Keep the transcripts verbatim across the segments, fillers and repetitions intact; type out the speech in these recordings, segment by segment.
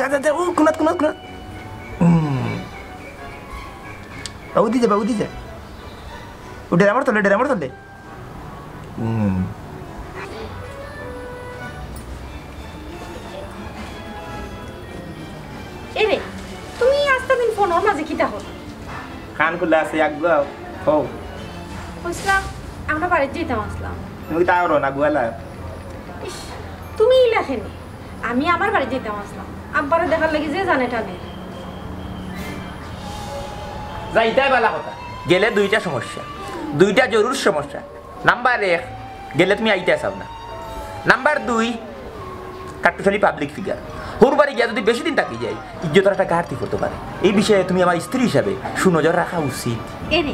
আচ্ছা, আচ্ছা, ও, কুনাত, কুনাত, কুনাত। হুম। বাবু দি যা, বাবু দি যা। ও ড্রামর তলে, ড্রামর তলে। হুম। এরে, তুমি আস্তা দিন ফোনর মাঝে কিতা করো? কান খুলা আছে, আগুয়াও। হো। কইছিলাম, আমরা বাড়িত যাইতাম আছলাম। তুমি কি তাও রো না, গুয়ালা? ইস, তুমি ইলা কেনে? আমি আমার বাড়িত যাইতাম আছলাম। আব্বারে দেখার লাগি যে জানে টানে। যাইতাই বালা কথা। গেলে দুইটা সমস্যা, দুইটা জরুর সমস্যা। নাম্বার এক, গেলে তুমি আইতায় চাও না। নাম্বার দুই, কাট্টুশালী পাবলিক ফিগার। হউর বাড়ি গিয়া যদি বেশি দিন থাকি যাই, ইজ্জতর একটা ঘাটতি পড়তো পারে। এই বিষয়ে তুমি আমার স্ত্রী হিসাবে সুনজর রাখা উচিত। এরে,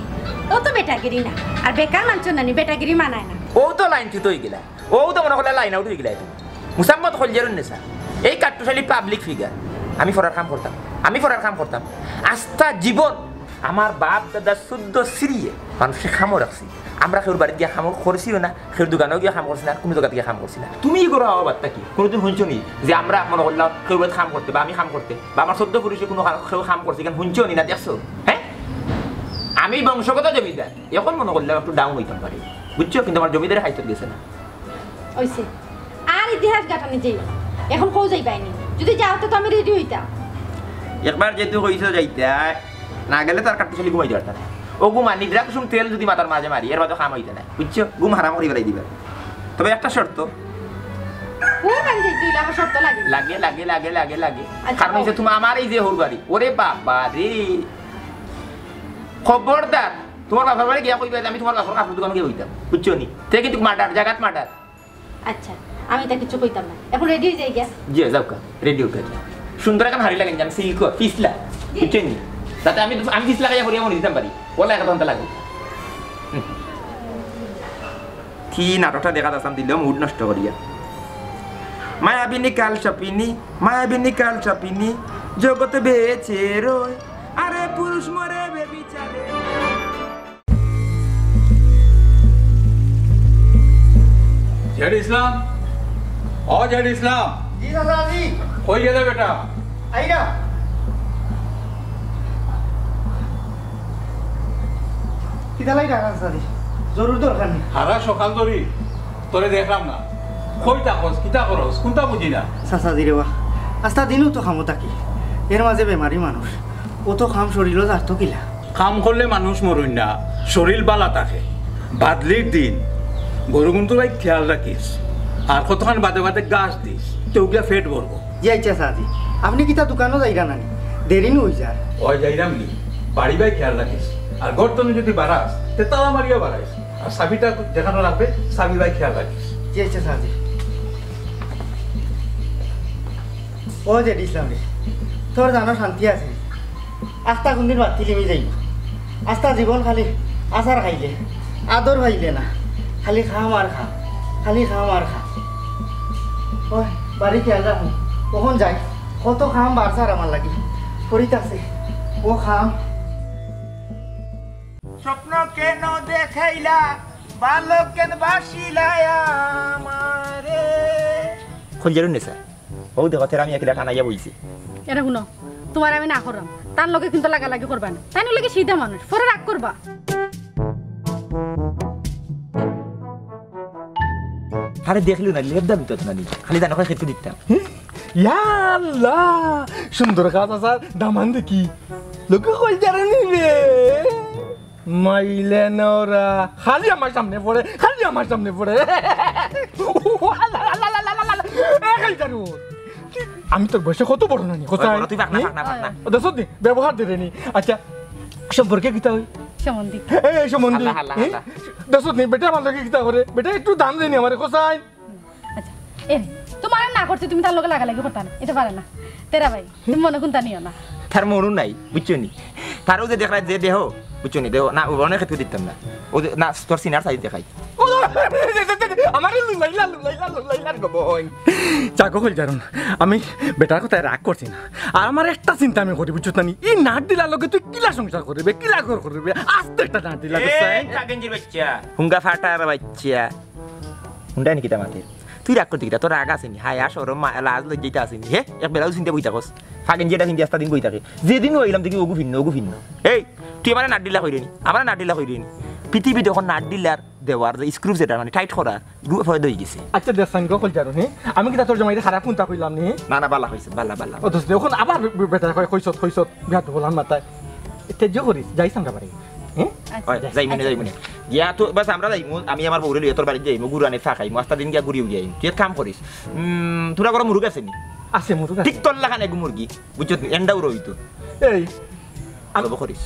ও তো বেটাগিরি না, আর বেকার মানষর নানি বেটাগিরি মানায় না। ও তো লাইনচ্যুত অইগেলা, ও তো মনো করলে লাইন আউট অইগেলা। তুমি মুসাম্মদ খলজারুন্নেসা, এই কাট্টুশালী পাবলিক ফিগার, আমি ফরার কাম করতাম, আমি ফরার কাম করতাম। আস্তা জীবন আমার বাপ দাদা চৌদ্দ সিরিয়ে মানষরে কামো রাখছি। আমরা কেউর বাড়িত গিয়া কামো করছিও না, কেউর দোকানো গিয়া কাম করছি না, কুনু জাগাত গিয়া কাম করছি না। তুমি ই করো আবার বাদ থাকি, কুনুদিন হুনছো নি যে আমরা মনো করলাম কেউর বাড়িত কাম করতে বা আমি কাম করতে বা আমার চৌদ্দ পুরুষে কুনু কা-, কেউ কাম করছে, ইখান হুনছো নি না দেখছো? হ্যাঁ, আমি বংশগত জমিদার, এখন মনো করলাম একটু ডাউন অইতাম পারি, বুঝছো? কিন্তু আমার জমিদারি খাইতো গেছে না। অইছে। আর ইতিহাস গাঁটানি যাইও না। এখন কও যাইবায় নি? যদি যাও তো আমি রেডি অইতাম। একবার যেহেতু কইছো যাইতায়, না গেলে তো আর কাট্টুশালী ঘুমাইতে পারতা না। ও ঘুমা, নিদ্রা কুসুম তেল যদি মাথার মাঝে মারি, এর বাদে কাম অইতো নায়। বুঝছো? ঘুম হারাম করি ফালাই দিবা। তবে একটা শর্ত। হউর বাড়ি যাইতে অইলে আবার শর্ত লাগে? লাগে, লাগে, লাগে, লাগে, লাগে। আচ্ছা, কারণ অইছে কও। তুমি আমার এই যে হউর বাড়ি, ওরে বাবা রে, খবরদার, তুমার বাপর বাড়ি গিয়া কইবায় যে আমি তুমার বাপর কাপড়র দোকানো গিয়া বইতাম, বুঝছো নি? তে কিন্তু মার্ডার, জাগাত মার্ডার। আচ্ছা, আমি তা কিচ্ছু কইতাম না। এখন রেডি অই যাই গিয়া। জি, যাও কা, রেডি অউক্কা। সুন্দর একখান হাড়ি লাগাইন যান, সিল্ক, পিছলা, জি। বুঝছো নি? যাতে আমি, আমি পিছলা খাইয়া পড়িয়া মরি দিতাম পারি। ওলা এক ঘন্টা লাগে। হুম। কি নাটকটা দেখা যাচ্ছাম দিল মুড নষ্ট করিয়া। মায়াবিনী কাল সাপিনী, মায়াবিনী কাল সাপিনী, জগতে বেঁচে রয়। আরে পুরুষ মরে বেবিচারে। জেড ইসলাম, ও জেড ইসলাম। জি চাচা, জি। কই গেলে বেটা? আইরা। কিতা লাগি ডাকরা চাচা জি? জরুর দরকার নি? হারা সকাল ধরি তোরে দেখরাম না। কই থাকস, কিতা করস, কুনতা বুঝি না। চাচা জি রে বা, আস্তা দিনউ তো কামো থাকি। এর মাঝে বেমারি মানুষ। অত কাম শরীলো যার তো কিলা? কাম করলে মানুষ মরইন না, শরীল বালা থাকে। বাদলির দিন গরুগুন্তর বায় খেয়াল রাখিস, আর কতখান বাদে বাদে ঘাস দিস, তেউ গিয়া পেট ভরবো। জি আইচ্ছা চাচা জি, আপনে কিতা দোকানো যাইরা না নি? দেরি নু অই যার। অয় যাইরাম নি, বাড়ি বায় খেয়াল রাখিস, আর ঘর তনে যদি বারাস, তে তালা মারিয়া বারাইস, আর চাবিটা যেখানো রাখবে, চাবি বায় খেয়াল রাখিস। জি আইচ্ছা চাচা জি। ও জেড ইসলাম রে, তোর জানো শান্তি আছে? আস্তা কুনদিন বাতি লিমি যাইব। আস্তা জীবন খালি আছাড় খাইলে, আদর পাইলে না, খালি কাম আর কাম, খালি কাম আর কাম। ওই, বাড়ি খেয়াল রাখো, কখন যাই, কত কাম বাড়ছে আর আমার লাগি, করিতাছে, ও কাম। স্বপ্ন কেন দেখাইলা, বালক কেন বাসিলা আমারে? খোঁজ জানো নি স্যার? ও দেখো, তেরা মিয়া কিলা টানাইয়া বইছে। এরে হুনো, তুমারে আমি না কররাম। তার লগে কিন্তু লাগালাগি করবায় না। তাইন অইলা গি সিধা মানুষ, পরে রাগ করবা। আরে দেখলিও না, লেবদা ভিতর না নি। খালি জানো কয় খেতে দিতাম। ইয়া আল্লাহ, সুন্দর কাজ আছে, দামান দেখি। লোকে কই জানে নি রে? মাইলে নরা, খালি আমার সামনে পড়ে, খালি আমার সামনে পড়ে। এ, খালি জানো। আমি তোর বয়সে কত বড় নানি, কত বড়, তুই পাকনা, পাকনা, পাকনা। ও, দেখছত নি, ব্যবহার দেরে নি। আচ্ছা, সম্পর্কে কিতা অই? সম্বন্ধী। এ, সম্বন্ধী। হালা, হালা, হালা। দেখছত নি, বেটা আমার লগে কিতা করে? বেটা একটু দাম দেনি আমারে, কোথায়? আচ্ছা, এ, তুমারে না করছি, তুমি তার লগে লাগালাগি করতা না, ইতা পারে না। তেরা ভাই, তুমি মনো কুনতা নিও না। তার মনো নাই, বুঝছো নি? তারও যে দেখরায় যে দেহ, বুঝছো নি? দেহ, না, ও অনেক ক্ষেত্রে দিতাম না। ও যে, না, তোর সিনার সাইজ দেখাই। আমারে লুলাইলা, লুলাইলা, লুলাইলা গো বইন। চাকো কইল জানো না, আমি বেটার কথায় রাগ করছি না। আর আমার একটা চিন্তা আমি করি, বুঝছো না নি? ই নাট দিলার লগে তুই কিলা সংসার করবে, কিলা ঘর করবে? আস্তে একটা নাট দিলা, এই বুঝছো? চাকেঞ্জির বাচ্চা, হুঙ্গা ফাটার বাচ্চা। হুন্ডা নি কিতা মাতে? তুই রাগ করতে কিতা? তোর রাগ আছে নি? হায়া, শরম, মা-, লাজ, লজ্জা ইতা আছে নি? হে? এক বেলাও চিন্তা বই থাকস। ফাগেন যেটা চিন্তা আস্তা দিন বই থাকে। যেদিন অইলাম দেখি ওগু ভিন্ন, ওগু ভিন্ন। এই, তুই আমারে নাট দিলা কইরে নি? আমারে নাট দিলা কইরে নি? পৃথিবীত অখন নাট দিলার দেওয়ার যে স্ক্রু যেটা মানে টাইট করার, গু ফয়দা অই গেছে। আচ্ছা, দেখ সাইন গো কল জানো, হে? আমি কিতা তোর জামাইরে খারাপ কুন্তা কইলাম নি? না, না, বালা কইছে, বালা, বালা। ও দোস্ত, অখন আবার বে-, বে-, বেটা কয়, কইছত, কইছত, বিয়াত বলার মাথায়। তেজ্য করিস, যাইস আমরা বাড়ি। হে? ওই, যাইমু নে, যাইমু নে। গিয়া তো বাস আমরা যাইমু, আমি আমার বউরে লইয়া তোর বাড়িত যাইমু, গুরানে ফাঁকাইমু, আস্তা দিন গিয়া ঘুরিও গিয়া আইমু। তুই এক কাম করিস, উম, তোরা ঘরো মুরগ আছে নি? আছে মুরগ আছে। ঠিক তোর লাখান এগু মুরগি, বুঝছত নি? এন্ডাও রইতো। এই, আম- লব করিস।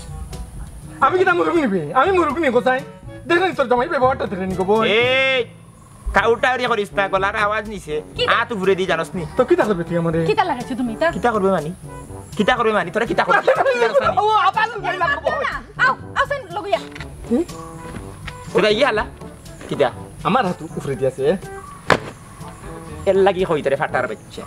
আমি কিতা মুরগ নিবি? আমি মুরগ নি গোসাই। দেখ না তোর জামাই ব্যবহারটা দেখে নি গো বই। এই, কাউটা উড়িয়া করিস না, গলার আওয়াজ নিছে। কিতা? আত উপরে দি জানোস নি? তো কিতা করবে তুই আমারে? কিতা লাগাইছো তুমি ইতা? কিতা করবে মানি? কিতা করবে মানি? তোরা কিতা করবে? তুই জানোস না নি? ও, আবার লুকাই লাগবো। না, আও, আও, সেন, লগইয়া। তোরা ইয়ে হালা? কিতা? আমার হাত উপরে দি আছে। এর লাগি কই তোরে ফাটার বাচ্চা।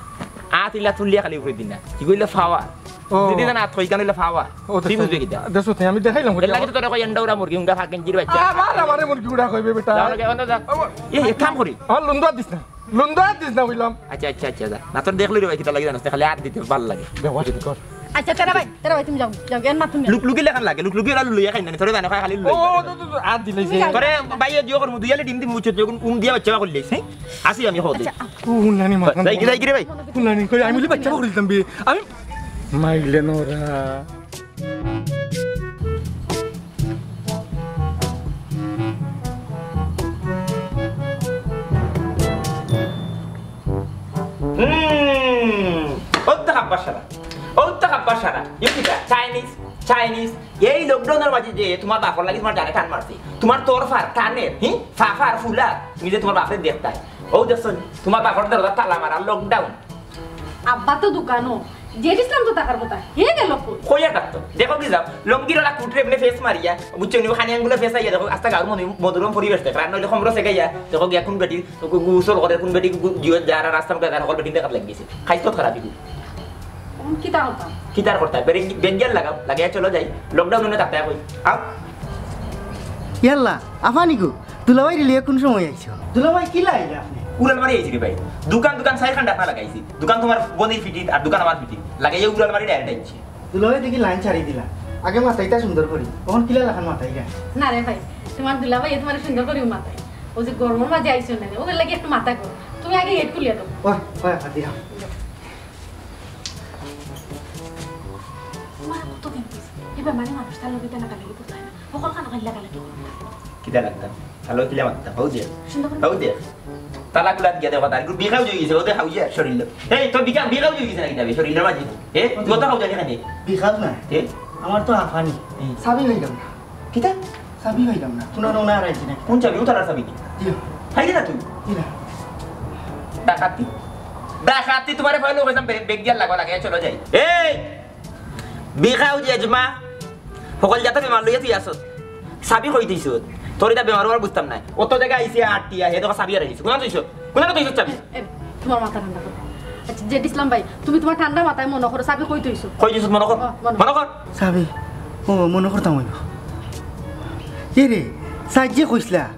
আত ইলা তুলিয়া খালি উপরে দি না। কি কইলে ফাওয়া? ও। যদি জানা আত কই কান ইলা ফাওয়া। ও, তুই দেখো। বুঝবে কিতা? দেখো, তুই আমি দেখাইলাম এর লাগি কইলে। তো তোরে কই এন্ডাউরা মুরগি, উঙ্গা ফাকেঞ্জির বাচ্চা। আবার আমারে মুরগি উড়া কইবে বেটা। যাও না, যাও না, যাও। ও। এই, এক কাম করি। আমার লুন্দু আত দিস না। লুন্দু আত দিস না কইলাম। আচ্ছা, আচ্ছা, আচ্ছা, যা। না তোর দেখলে রে ভাই, কিতা লাগে জানোস না? খালি আত দিতে ভালা লাগে। ব্যবহার যদি কর। আচ্ছা, তেরা ভাই, তেরা ভাই, তুমি যাও, যাও, জ্ঞান মাতুন। লুকলুকি লাখান লাগে, লুকলুকি ওরা লুলুইয়া খাই না, তোরে জানে খায় খালি লুলুই। ও, ও, ও, ও, আত দিলে তুমি সে। যাও। তোরে ভাই, এ দিও করমু, দুইয়ালে ডিম দিমু, উচিত যখন উম দিয়া বাচ্চা করলে, হ্যাঁ? আসি আমি হদে। আচ্ছা, আ- ও, হুনলানি মা। যাই কি, যাই কি রে ভাই? হুনলানি কই, আমি বলি বাচ্চা করে দিতাম বে। আমি মাইলে নরা। হুম, ও তো খাবার সারা, ও তো খাবার সারা। ইউ কিতা? Chinese, Chinese. এই লকডাউনের মাঝে যে তোমার বাপর লাগি তোমার জানে টান মারছে, তোমার তোর ফার, কানের, হি? ফাফার ফুলা, তুমি যে তোমার বাপরে দেখতাই। ও দেখছো নি? তোমার বাপর দরজা তালা মারা, লকডাউন। আব্বা তো দোকানো। জেড ইসলাম তো থাকার কথা। হে গেল কই? কইয়া থাকতো। দেখো কি যাও, লঙ্গির ওলা কুটরে এমনি ফেস মারিয়া, বুঝছো নি? খানি আঙ্গুলে ফেস আইয়া দেখো, আস্তা গাঁর মনে মধুরম পরিবেশ দেখ। রান্না হইলে কমরো সেগাইয়া, দেখো গিয়া কোন বেটি, গু-, গোসল করে কোন বেটি, গু-, জিও যারা রাস্তা মধ্যে যারা হকল বেটি দেখার লাগিয়েছে। খাইছ তো খারাপ ইগু। এখন কিতা করতাম? কিতার করতাম? বেরিং-, বেঙ্গেল লাগাও, লাগাইয়া চলো যাই। লকডাউন হলে থাকতে কই। আও। ইয়াল্লা, আফানি গো, দুলাভাই রিলিয়ে কোন সময় আইছো? দুলাভাই, কিলা আইলা আপনি? উড়াল মারি আইছি রে ভাই। দোকান, দোকান চাইর খান ডাকনা লাগাইছি। দোকান তোমার বনির ফিটিত আর দোকান আমার ফিটিত। লাগাইয়া উড়াল মারি ডাইরেক্ট আইছি। দুলাভাই দেখি লাইন ছাড়ি দিলা। আগে মাতাইতা সুন্দর করি। অখন কিলা লাখান মাতাইরা? না রে ভাই, তোমার দুলাভাই তোমার সুন্দর করি মাতাই। ও যে গরমের মাঝে আইছো না, ওদের লাগি একটু মাথা গরম। তুমি আগে গেট খুলিয়া দাও। ওই, ওই, হাত দিয়া। তোমার কত দিন কইছি, এই বেমারি মানুষ তার লগে টানাটানি করতে হয় না। বকল কানো খালি লাগালাগি করতে হয়। কিতা লাগতাম? ভালো কিলা মারতাম? হউ দে। সুন্দর করে। হউ দে। তালা কুলা দিয়া দেওয়া তার বিখাও জুই গেছে, ওদের হাউজিয়া শরীর। এই, তোর বিখা, বিখাও জুই গেছে নাকি যাবে শরীরের মাঝে? এ, তুই তো হাউজিয়া কেন? বিখাও না। এ? আমার তো আফানি। হুম। চাবি লইলাম না। কিতা? চাবি পাইলাম না। কোন রওনা হারাইছি নাকি? কোন চাবি? উতালার চাবি নি? জি না। পাইলি না তুই? জি না। ডাকাতি। ডাকাতি তোমারে পাইলে কইতাম বে-, বেগ দিয়া লাগা লাগে, চলো যাই। এই! বিখাও যে আজমা, সকল জাতে বেমার লইয়া তুই আসত। চাবি কই তুইছত? তোর এটা বেমার ওর বুঝতাম না। অত জায়গা আইছে আটটিয়া, হে দেখো চাবি হারাইছে। কোন তুইছত? কোন তুইছত চাবি? এ, তোমার মাথা ঠান্ডা করো। আচ্ছা, জেড ইসলাম ভাই, তুমি তোমার ঠান্ডা মাথায় মনে করো, চাবি কই থইছো? কই থইছো মনে কর? ও, মনে মনে কর। চাবি? ও, মনে করতাম অইব। এ রে, সাইজ যে কইছলা,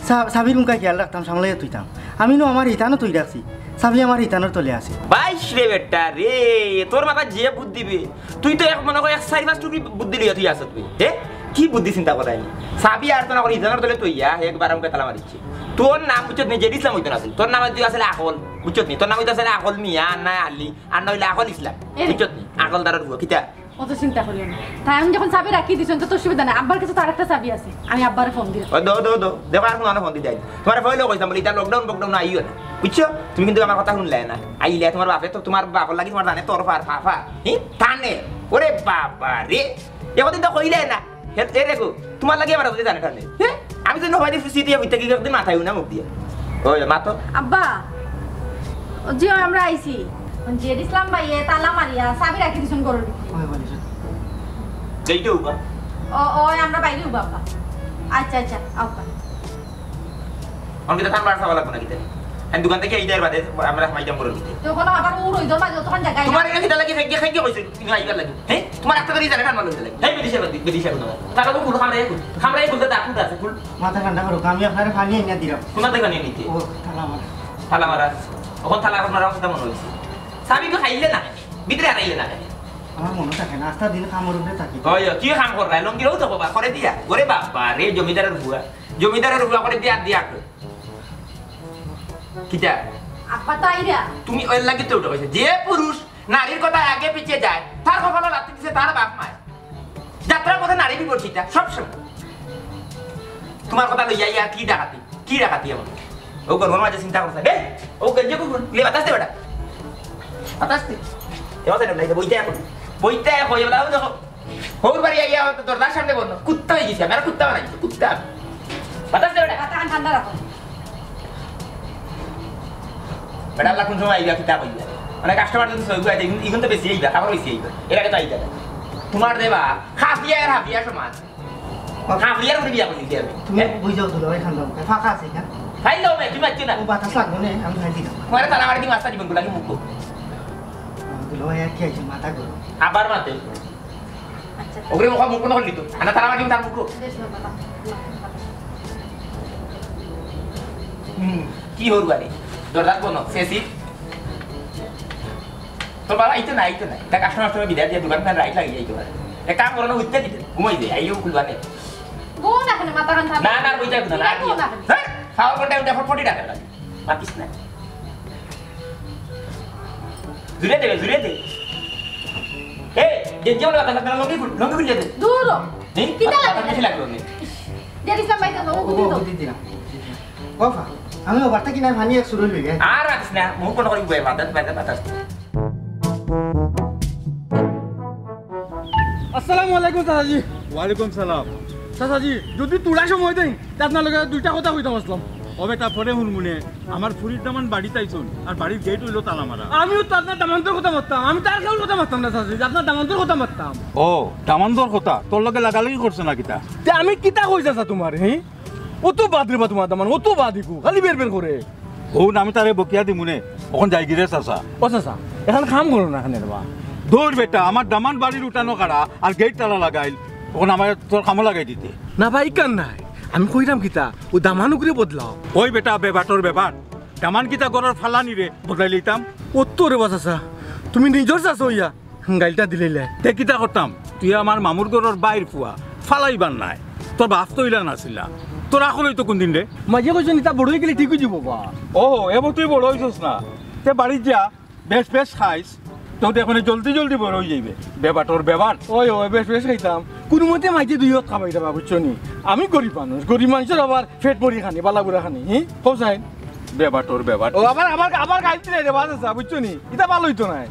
সা-, চাবির মুখা খেয়াল রাখতাম, সামলাইয়া থইতাম। আমি নু আমার হিতানো থই রাখছি, চাবি আমার হিতানোর তলে আছে। বাইশ রে বেটা রে, তোর মাথায় যে বুদ্ধি বে, তুই তো এক মনে কর এক চারি পাঁচ টুকরি বুদ্ধি লইয়া তুই আসত বে। হে? কি বুদ্ধি চিন্তা করাইলি? চাবি আর তো না করি হিতানোর তলে থইয়া, হে একবার আমাকে তালা মারিছে। তোর নাম বুঝছত নি, জেড ইসলাম হইতো না আসলে। তোর নাম হইতো আসলে আকল, বুঝছত নি? তোর নাম হইতো আসলে আকল মিয়া, আর না আলী, আর না হইলে আকল ইসলাম। এ রে। বুঝছত নি? আকলদারর বুয়া, কিতা? অত চিন্তা করিও না। তাই আমি যখন চাবি রাখি দিছি, তো অসুবিধা নাই। আব্বার কাছে তো আরেকটা চাবি আছে, আমি আব্বারে ফোন দিলাম। ও দো, দো, দো। দেখো, আর কোনো ফোন দিতে আইনি। তোমার ফোন কইতাম বলি, এটা লকডাউন, লকডাউন আইও না। বুঝছো? তুমি কিন্তু আমার কথা শুনলে না। আইলে তোমার বাপে তো, তোমার বাপর লাগি তোমার জানে তোর ফার, ফা, ফা। হি? টানে। ওরে বাবা রে। একদিন তো কইলে না। হে, এ দেখো, তোমার লাগি আমার যদি জানে টানে। হে? আমি তো নবাই দিছি, সিটি হইতে কি একদিন মাথায় উনা মুখ দিয়ে। ওই, মা তো। আব্বা, ও জি, ওই আমরা আইছি। জেড ইসলাম ভাই, এ তালা মারিয়া, চাবি রাখি দিছুন ঘরর ভিতরে। ওই, ওই, ওই। যেইটা উবা। ও, ওই আমরা বাইরে উবা, আব্বা। আচ্ছা, আচ্ছা, আব্বা। আমি তো থানবার চাওয়া লাগবো না কিতা? আমি দোকান থেকে এইটার বাদে আমরা হামাইতাম ঘরর ভিতরে। তো কোনো আবার ও রইদর মাঝে তখন জায়গায়। তোমার এখানে কিতা লাগি খাইকে খাইকে কইছে, তুমি আইবার লাগি। হ্যাঁ? তোমার একটা করে জানে টান মারলো লাগে। হ্যাঁ, বেরিয়ে যাবে, বেরিয়ে যাবে না। তাহলে তো ফুল খামড়াই ফুল। খামড়াই ফুল তো দাঁত আছে ফুল। মাথা ঠান্ডা করো, আমি আপনারে পানি আনিয়া দিলাম। তোমার থেকে নিয়ে নিতে। ও, তাহলে আমার। তালা মারা। অখন তালা মারা অবস্থা মনো অইছে। চাবি তো খাইলে না, ভিতরে হারাইলে না। আমার মনো থাকে না, আস্তা দিন কামর উপরে থাকি। ওই, ওই, কি কাম কররায়? লুঙ্গিরও তো বাবা, করে দিয়া। ওরে বাবা রে, জমিদারের বুয়া। জমিদারের বুয়া করে দিয়া, দিয়া। কিতা? আব্বা তো আইরা। তুমি ওর লাগি তো উঠা কইছো। যে পুরুষ নারীর কথা আগে পিছে যায়, তার কপালো লাথি দিছে তার বাপ মায়। যাত্রার পথে নারী বিপর্যিতা, সব সময়। তোমার কথা লইয়া ইয়া কি ডাকাতি? কি ডাকাতি এমন? ও গরমর মাঝে চিন্তা করছে। বে, ও গেঞ্জি কুকুর, লে বাতাস দে বেটা। বাতাস দে। এবার সেটা বইতে এখন। বইতে এখন, এবার দেখো। হউর বাড়ি আইয়া হয়তো দরজার সামনে বন্ধ। কুত্তা অই গেছি আমি, আর কুত্তা বানাইছি, কুত্তা। বাতাস দে বেটা। মাথা ঠান্ডা রাখো। বেটা, আল্লাহ কোন সময় আইবা, কিতা কইবা? মানে, কাস্টমার যদি সই গুয়া দেয়, ইগুন তো বেশি আইবা, খাবার বেশি আইবা। এর আগে তো আইবা না। তোমার দেবা, খাসিয়া আর হাফিয়া সমান। খাসিয়ার উপরে বিয়া করছি আমি। তুমি বুঝাও দুলাভাই খান দাও, ফাঁকা আছে এখানে। খাই দাও, তুমি মারছো না। ও বাতাস লাগবো না, আমি খাই দিলাম। তোমার তারা আমার কি মাস্টার জীবন গুলা কি মুখ? দুলাভাই আর কি আছে, মাথা গরম। আবার মাতে। আচ্ছা। ওগুলো মুখ মুখ না করলি তো। আনা তারা আমার কি তার মুখ? বেশ বাবা। হুম, কি হরু আরে? দরজাত বনো, সেসি। তোর বাবা আইতো না, আইতো না। এটা কাস্টমার সবাই বিদায় দিয়ে দোকান খান রাইট লাগিয়ে যাইতে পারে। এক কাম করো না, উঠতে দিতে। ঘুমাই দে, আইও খুলবা নে। বউ না কেন, মাথা কান থামো। না, না, ওই যাইবো না, না, না, বউ না কেন? হ্যাঁ, খাওয়ার পর টাইম দেখো, ফর্টি টাকা লাগে। মাতিস না। জুড়ে দেবে, জুড়ে দে। এ, যে, যে বলে কথা, লঙ্গি খুল, লঙ্গি খুল যেতে। দূর হ। হ্যাঁ? কিতা লাগে? বেশি লাগলো নে। ইস, জেড ইসলাম ভাই তো, ও, ও, বুদ্ধি তো। ও, বুদ্ধি দিলাম। বাবা, আমি ওভার থাকি না, পানি এক সুরল হয়ে যায়। আর রাখিস না, মুখ কোন করি বয়ে, বাতাস, বাতাস, বাতাস। আসসালামু আলাইকুম চাচাজি। ওয়ালাইকুম সালাম। চাচাজি, যদি তুলা সময় দেন, তে আপনার লগে দুইটা কথা কইতাম আসলাম। ও বেটা, পরে হুনমুনে, আমার ফুরির দামান বাড়িত আইছইন, আর বাড়ির গেট অইলো তালা মারা। আমিও তো আপনার দামান্তর কথা মাততাম, আমি তার কেউর কথা মাততাম না চাচাজি, যে আপনার দামান্তর কথা মাততাম। ও, দামান্তর কথা, তোর লগে লাগালাগি করছে না কিতা? তে আমি কিতা কই চাচা তোমার, হি? অত বাদ রে বা তোমার দামান, অত বাদ ইকু, খালি বের বের করে। হুন, আমি তারে বকিয়া দিমুনে, অখন যাইগি রে চাচা। ও চাচা, এখন কাম করো না এখানে রে বা। দূর বেটা, আমার দামান বাড়ির উঠানো কাড়া আর গেট তালা লাগাইল, অখন আমার তোর কামো লাগাই দিতে। না ভাই, কান নাই, আমি কইরাম কিতা, ও দামান উগরে বদলাও। ওই বেটা, বেবাটর বেবাট, দামান কিতা ঘরর ফালানি রে, বদলাই লইতাম। অত রে বা চাচা, তুমি নিজর চাচা অইয়া গাইলটা দিলাইলে। তে কিতা করতাম? তুই আমার মামুর ঘরর বাইর ফুয়া, ফালাইবার নায়। তোর বাপ তো ইলা নাছিলা। তোর আকল অইতো কোন দিন রে? মাঝে কইছো নিতা বড় অই গেলে ঠিক অই যাইবো বা। ও, এবো তুই বড় অইছস না। তে বাড়িত যা, বেশ বেশ খাইস। তো দেখো নে জলদি জলদি বড় অই যাইবে। বেবাটর বেবাট। ওই, ওই, বেশ বেশ খাইতাম। কুনু মতে মাঝে দুই হত খাবাই দেবা, বুঝছো নি? আমি গরিব মানুষ, গরিব মানুষর আবার পেট ভরি খানি, বালা বুড়া খানি, হি? কও চাই? বেবাটর বেবাট। ও, আবার, আবার, আবার গাইল দিলে রে, বাস আছে, বুঝছো নি? ইতা ভালা অইতো নায়।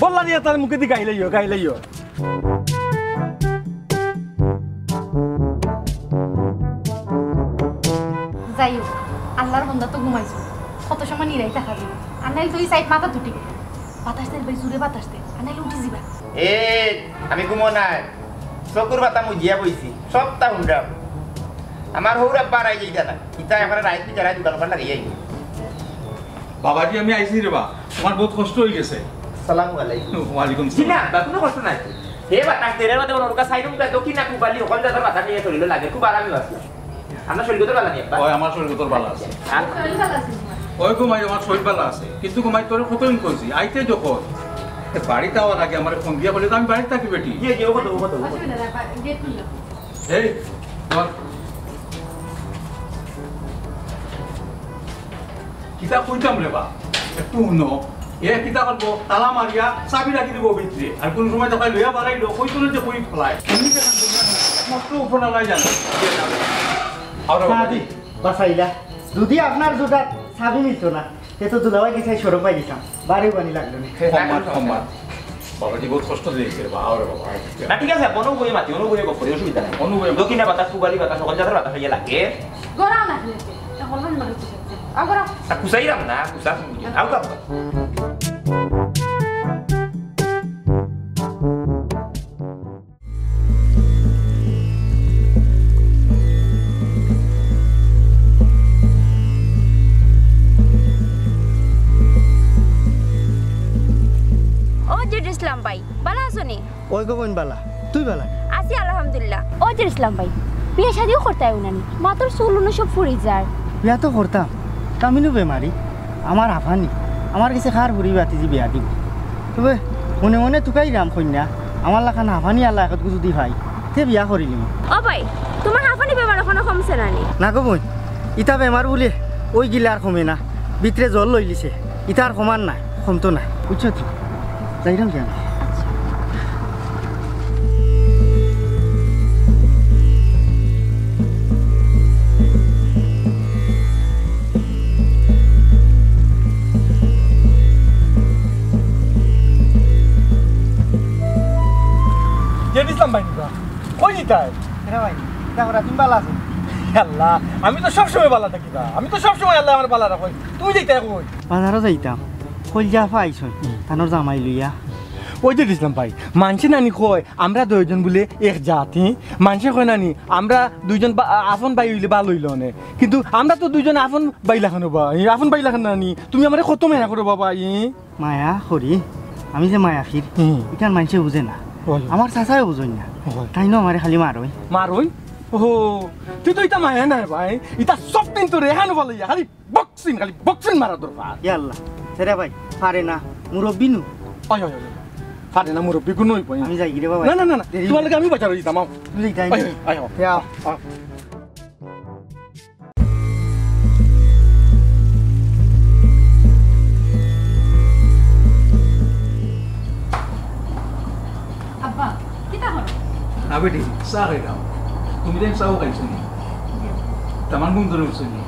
বললা দিয়া তার মুখেদি গাইলাইও, গাইলাইও। যাই হোক, আল্লাহর বন্দা তো ঘুমাইছো, কত সময় নিরাই থাকা যাইবো? আর নাইলে তো এই সাইড মাথা তুটি। বাতাস দে ভাই, জুরে বাতাস দে, আর নাইলে উঠি যিবা। এ, আমি ঘুমো নাই, চকুর পাতা মুজিয়া বইছি, সবতা হুনরাম। আমার হউর আব্বা আর আই যাইতা না, ইতা এবারে রাইত বিচারায় দোকান ওখান লাগাই আইবো। বাবাজি, আমি আইছি রে বা, তোমার বহুত কষ্ট অই গেছে। আসসালামু আলাইকুম। ওয়ালাইকুম জি না, সালাম। বা কোনো কষ্ট নাই। হে বাতাস দে রে বা, দেখো, ওর কাছে আইরুম, দক্ষিণ না কুবালি, ওখান যাতে বাতাস নিয়ে চলিল লাগে, খুব আরামে বাঁচলাম। আমরা শরীর কত ভালো নেই, আব্বা? ওই আমার শরীর কত ভালো আছে। আর ওই ঘুমাই আমার শরীর ভালো আছে, কিন্তু ঘুমাই তোরে কতদিন কইছি, আইতে যখন, এ বাড়িত আওয়ার আগে আমারে ফোন দিয়া বলে তো আমি বাড়িত থাকি বেটি। গিয়ে, গিয়ে, ওখানে, ওখানে, ওখানে। অসুবিধা নাই, বা-, গেট খুললো। এই, ধর। কিতা কইতাম রে বা? একটু হুনো। এ কিতা করবো? তালা মারিয়া চাবি রাখি দিবো ভিতরে। আর কোন সময় দেখা লইয়া বাড়াইলো, কই কোন যে কই ফেলায়। তুমি কেন করবে না? মস্ত উপর আলাই জানো। আর বাবা। সাদি, বাসাইলা। যদি আপনার জুতার চাবি মিলতো না, তে তো দুলাভাই কিসাই সরম পাই দিতাম। বারেও বানি লাগলো না। সম্মান, সম্মান। বাবাজি বহুত কষ্ট দিয়েছে রে বা, আরে বাবা। না, ঠিক আছে, কোনো বইয়ে মাতি, কোনো বইয়ে গপ করি, অসুবিধা নাই। কোনো বইয়ে দক্ষিণা বাতাস, পূবালি বাতাস, সকল জাতের বাতাস হইয়া লাগে। গড়াও না, ঠিক আছে। তা বললাম না, ঠিক আছে। আও, গড়াও। তা কুচাইলাম না, কুচা তুমি বুঝো। আও, কাম কর। ও জেড ইসলাম ভাই, ভালা আছো নি? ওই গো বোন ভালা, তুই ভালা? আছি আলহামদুলিল্লাহ। ও জেড ইসলাম ভাই, বিয়া শাদিও করতায় নানি? মাতর চুল উনো সব ফুরি যার। বিয়া তো করতাম, কামিনু বেমারি। আমার হাফানি, আমার গেছে কার ফুরি বাতিজি বিয়া দিবো? তবে মনে মনে তুকাইরাম কইন্যা, আমার লাখান হাফানি আলা একটু যদি পাই, তে বিয়া করিলিমু। ও ভাই, তুমার হাফানি বেমার অখনো কমছে না নি? না গো বইন, ইতা বেমার বুলে অউ গিলা আর কমে না, ভিতরে জল লইলিছে, ইতা আর কমার নায়, কমতো নায়, বুঝছো তো? যাইরাম কেনে? জেড ইসলাম ভাই, কই যিতায়? এরে ভাই, কিতা করো, তুমি ভালা আছো? আল্লাহ, আমি তো সবসময় ভালা থাকি বা, আমি তো সবসময় আল্লায় আমারে ভালা রাখইন। তুমি যাইতায় কই? বাজারো যাইতাম, কইলজা আফা আইছইন, তানর জামাই লইয়া। ওই যে ইসলাম ভাই, মানষে নানি কয় আমরা দুইজন বুলে এক জাত, হি? মানষে কয় নানি আমরা দুইজন বা-, আ-, আফন ভাই অইলে ভালা অইলো অনে, কিন্তু আমরা তো দুইজন আফন ভাই লাখান বা, হি, আফন ভাই লাখান নানি, তুমি আমারে কত মায়া করো বাবা, হি? মায়া করি, আমি যে মায়াফির, হুম। ইখান মানষে বুঝে না। অয়। আমার চাচায়ও বুঝইন না। অয়। তাইনও আমারে খালি মারইন। মারইন? ওহো, তুই তো ইতা মায়া নায় ভাই, ইতা সব দিন তো রেহান বলে, খালি বক্সিং, খালি বক্সিং মারা দরকার। ইয়া আল্লাহ, ছেড়ে ভাই, পারে না, মুরব্বি নু। অয়, অয়, অয়। পারে না, মুরব্বি কুনু অইবো না। আমি যাইগি রে বাবা। না, না, না, না, দেরি তুমার অইবো। লগে আমি বাজারো যিতাম, আও। তুমি যাইতায় নি? অয়, অয়, আও, আও। আব্বা, কিতা করো? না বেটি, চা খাইরাম। তুমি তাইন চাও খাইছো নি? জি। তামার ঘুম ধরে উঠছে নি?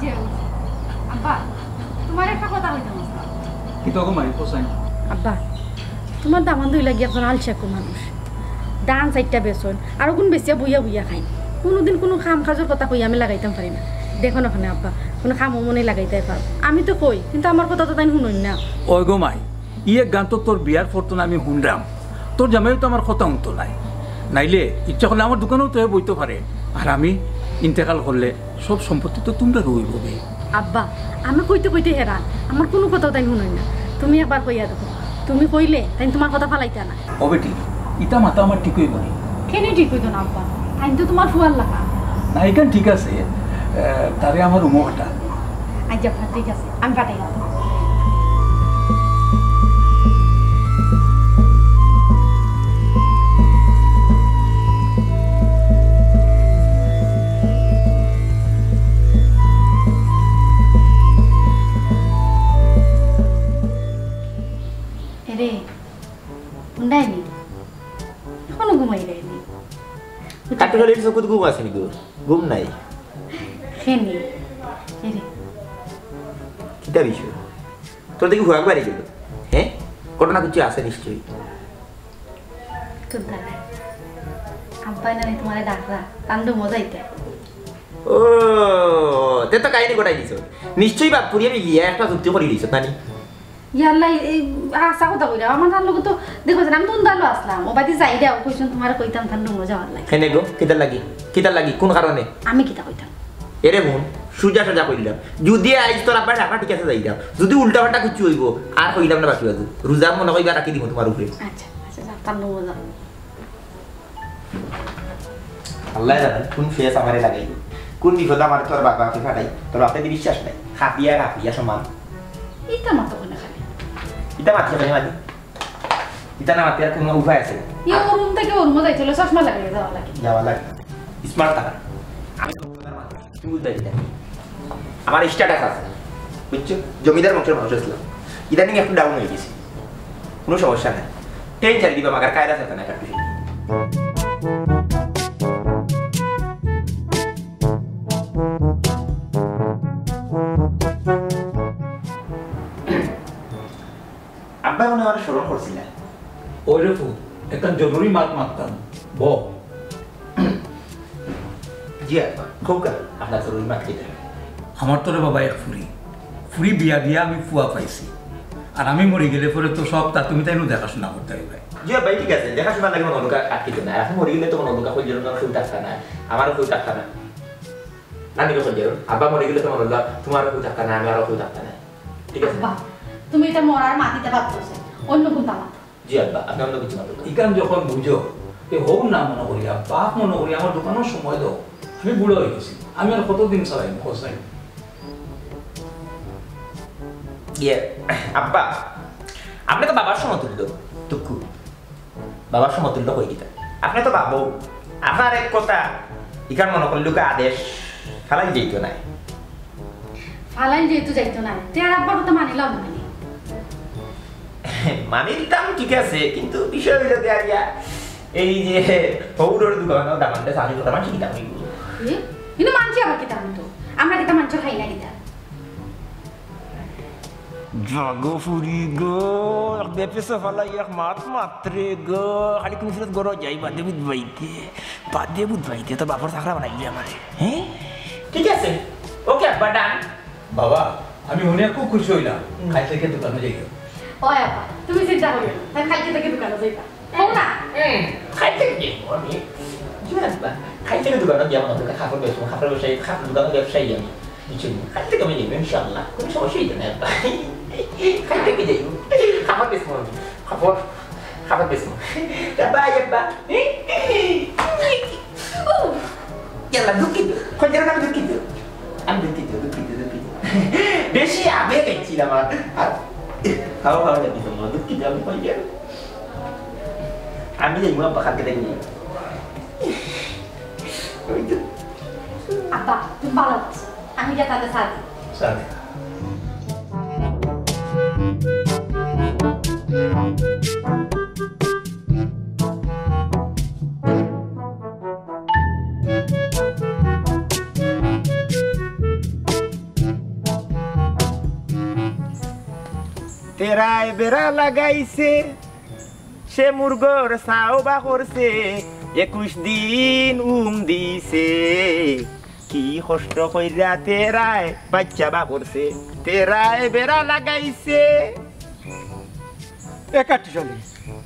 জি, উঠছে। আব্বা, তুমারে একটা কথা কইতাম আছলাম। কিতা গো মাই, কও চাইন? আব্বা, তুমার দামান দুই লাগি একজন আলসা মানুষ। ধান চাইরটা বেচইন, আর অগুন বেচিয়া বইয়া বইয়া খাইন। কুনুদিন কুনু কাম কাজর কথা কইয়া আমি লাগাইতাম পারি না। দেখো না অখনে আব্বা, কুনু কামো মনে লাগাইতায় পারো। আমি তো কই, কিন্তু আমার কথা তো তাইন হুনইন না। ওই গো মাই, ই এক গান তো তোর বিয়ার পর তো আমি হুনরাম। তোর জামাইও তো আমার কথা হুনতো নায়। নাইলে ইচ্ছা করলে আমার দোকানেও তো হে বইতো পারে। আর আমি ইন্তেকাল করলে সব সম্পত্তি তো তুমরার অইবো বে। আব্বা, আমি কইতে কইতে হেরান, আমার কুনু কথাও তাইন হুনইন না। তুমি একবার কইয়া দেখো, তুমি কইলে তাইন তুমার কথা ফালাইতা না। ও বেটি, ইতা মাতা আমার ঠিক অইবো নি? কেনে ঠিক অইতো না আব্বা? তাইন তো তুমার ফুয়ার লাখান। না, ইখান ঠিক আছে। আহ, তারে আমার রুমো পাঠা। আচ্ছা আব্বা, ঠিক আছে, আমি পাঠাইলাম। এরে, হুনরায়নি? অখনো ঘুমাইরায়নি? কাট্টুকালির চকুত ঘুম আছে নি গো? ঘুম নাই। কেনে? এরে। কিতা বিষয়? তোর দেখি হুয়াক বাড়ি গেল। হ্যাঁ? ঘটনা কিছু আছে নিশ্চয়ই। কুন্তা নাই। আব্বায় নানি তুমারে ডাকরা, তান রুমো যাইতে। ও, তে তো কাহিনী ঘটাই দিছ। নিশ্চয়ই বাপ পুড়িয়ে মিলিয়া একটা যুক্তি করি দিছ, নানি? ইয়াল্লা, এই হাছা কথা কইরা। আমার তান লগে তো, দেখো, আমি তো উন্দালো আছলাম। ও বাদে যাইরাও, কইছইন তুমারে কইতাম তান রুমো যাওয়ার লাগি। কেনে গো? কিতার লাগি? কিতার লাগি? কুন কারণে? আমি কিতা কইতাম? এরে হুন, সুজা সাজা কইলাম। যুদি আইজ তোর আব্বায় ডাকরা, ঠিক আছে, যাইরাম। যুদি উল্টা পাল্টা কিছু অইবো, আর কইলাম না বাকি বাজু। রোজা মনো কইবা রাখি দিমু তুমার উপরে। আচ্ছা, আচ্ছা, যাও, তান রুমো যাও। আল্লায় জানইন কুন ফেস আমারে লাগাইলো, কুন বিপদো আমারে তোর বাপে ফাটাই, তোর বাপে দি বিশ্বাস নাই, কাঁপিয়া কাঁপিয়া সমান। ইতা মাতো কেনে খালি? ইতা মাতিয়া কেনে মাতি? ইতা না মাতিয়ার কুনু উপায় আছে? ইয়ে, ওর রুম থাকি ওর রুমো যাইতে অইলে চশমা লাগাইয়া যাওয়া লাগে। যাওয়া লাগে। স্মার্ট থাকা। আমি তো বুঝতে পারি না। আমার স্ট্যাটাস আছে, বুঝছো? জমিদার বংশর মানুষ আছলাম, ইদানিং একটু ডাউন অই গেছি। কুনু সমস্যা নাই, টেনশন দিবা মাগার কায়দা থাকে না, কাট্টু শিখি। আব্বা মনে হয় স্মরণ করছিলা। ওই রে ফুত, একটা জরুরি মাত মাততাম। ব। জি আব্বা, কউক্কা, আপনার জরুরি মাত কিতা? আমার তো রে বাবা এক ফুরি। ফুরি বিয়া দিয়া আমি ফুয়া পাইছি। আর আমি মরি গেলে পরে তো সব তা তুমি তাইনউ দেখাশোনা করতায় অইবায়। জি আব্বা, ঠিক আছে, দেখাশোনা লাগে মনো অন্ধকার আটকিত না। এখন মরি গেলে তো মনো অন্ধকার কইল না, কেউ থাকতা না, আমারও কেউ থাকতা না। নানিরে কইল, আব্বা মরি গেলে তো মনো অন্ধকার, তোমারও কেউ থাকতা না, আমারও কেউ থাকতা না। ঠিক আছে? আব্বা, তুমি ইতা মরার মাত ইতা বাদ দেও, অন্য কুন্তা মাত। জি আব্বা, আপনে অন্য কিছু মাতুক্কা। ইখান যখন বুঝো, তে হউর না মনো করিয়া, বাপ মনো করিয়া আমার দোকানো সময় দেও। আমি বুড়া অই গেছি, আমি আর কতদিন চালাইমু, কও চাইন? ইয়ে, আব্বা, আপনে তো বাবার সমতুল্য, টুকু। বাবার সমতুল্য কই কিতা? আপনে তো বাবু। আপনার এক কথা, ইখান মনো করলুকা আদেশ, ফালাইল যাইতো নায়। ফালাইল যেহেতু যাইতো নায়, তে আর আব্বার কথা মানিলাম না নি। মানিতাম ঠিক আছে, কিন্তু বিষয় অইলো যে আর ইয়া, এই যে হউরর দোকানো দামান্দে চাকরি করতাম, মানষে কিতা কইবো? এ? কিন্তু মানষে আবার কিতা কইতো? আমরা কিতা মানষর খাই না কিতা? জাগো ফুরি গো, এক বেপে সফালা এক মাত মাত্রে গো, খালি কোন ফিরত গরো যাই বাদে বুধ বাইতে, বাদে বুধ বাইতে, তোর বাপর চাকরা বানাইলি আমারে, হ্যাঁ? ঠিক আছে, ওকে আব্বা, ডান। বাবা, আমি হুনিয়া খুব খুশি অইলাম। হুম। কাইল থাকি দোকানো যাইও। ওই আব্বা, তুমি চিন্তা করিও না, তাই কাইল থাকি দোকানো যাইবা। হো না? হুম, কাইল থাকি যাইমু আমি। জি আব্বা, কাইল থাকি দোকানো গিয়া মনে হয় কাপড় বেচমু, কাপড় ব্যবসায়ী, কাপড় দোকানো ব্যবসায়ী আমি। বুঝছইন নি? কাইল থাকি আমি যাইমু ইনশাআল্লাহ, কোনো সমস্যা অইতো না আব্বা। কাইল থাকি যাইমু, কাপড় বেচমু আমি, কাপড়, কাপড় বেচমু। আব্বা, আব্বা। ইয়াল্লা, দুঃখিত। কইতাম না, আমি দুঃখিত। আমি দুঃখিত, দুঃখিত, দুঃখিত। বেশি আবেগ আইছিল আমার। আর খাও, খাও, না কিছু, দুঃখিত, আমি কই যাই। আমি যাই, মা বাবা কালকে দেখি। ওই তো। আব্বা, তুমি ভালো আছো? আমি যা তাহলে সাথে। সাথে। তেরায় বেড়া লাগাইছে, সে মুরগর চাও বা করছে, একুশ দিন উম দিছে। কি কষ্ট কইরা তেরায় বাচ্চা বা করছে, তেরায় বেড়া লাগাইছে। এ কাট্টুশালী,